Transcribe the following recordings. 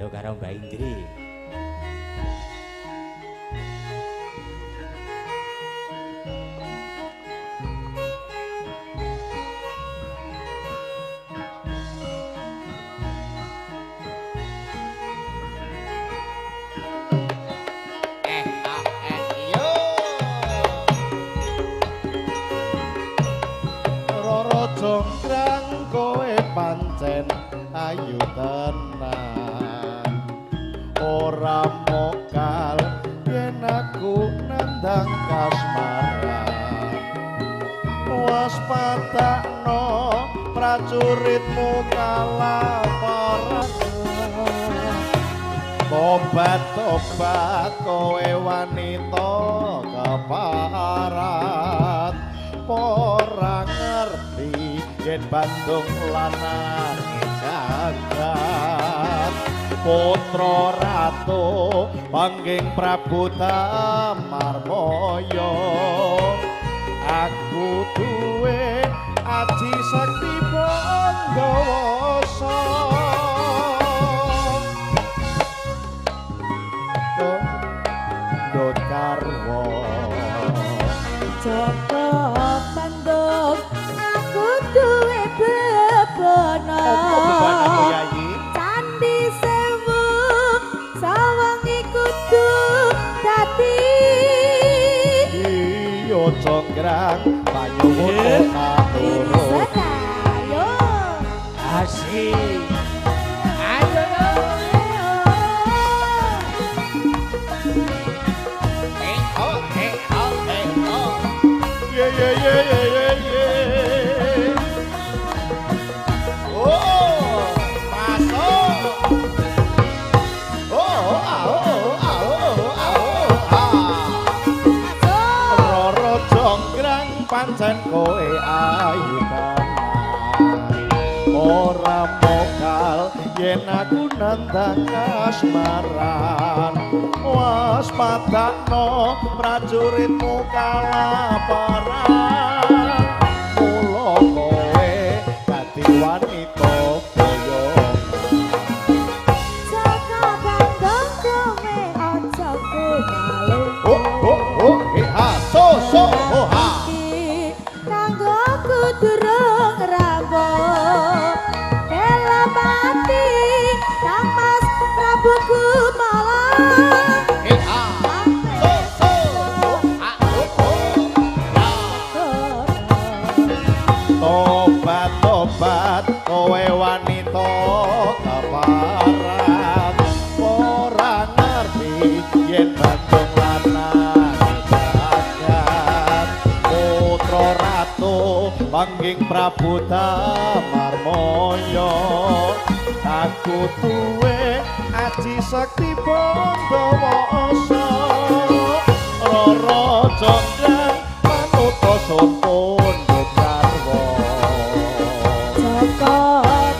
Yo karo Mbak Indri. Roro Jonggrang kowe pancen ayu tenan, ora mokal yen aku nandang kasmaran. Waspadakno prajuritmu kalah perang. Tobat tobat kowe wanita keparat, ora ngerti yen Bandung lanang jagat. Putra ratu pangging Prabu Tamarmaya, aku duwe aji sakti Bondowoso. Ndut karwo Joko Bandung aku duwe bebana. Apa bebanamu Yayi? Candi Sewu sawangi kudu dadi. Iya Jonggrang panyuwun katurut. Ayo Asik. Ayo yo. Ye ye ye ye ye ye. Oh, masuk. Oh, ah, oh, ah, oh, ah, oh, ah. Roro Jonggrang pancen kowe ayu tenan, ora mokal yen aku nandang kasmaran. Waspadakno prajuritmu kalah perang, mula kowe dadi wanita boyongan. Joko Bandung kowe aja kumalu. Oh oh oh he ha so so ho ha. Iki kanggo durung rampung. Bela pati Kang Mas Prabu Kumala. He ha so so ho ha ho ho ya. Tobat tobat kowe wanita keparat, ora ngerti yen Bandung lanang jagat. Putra ratu pangging Prabu Tamarmaya, aku duwe aji sakti Bondowoso. Roro Jonggrang manut sun pundhut garwa. Joko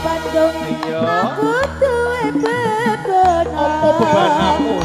Bandung Iya. aku duwe bebana. Apa bebanamu?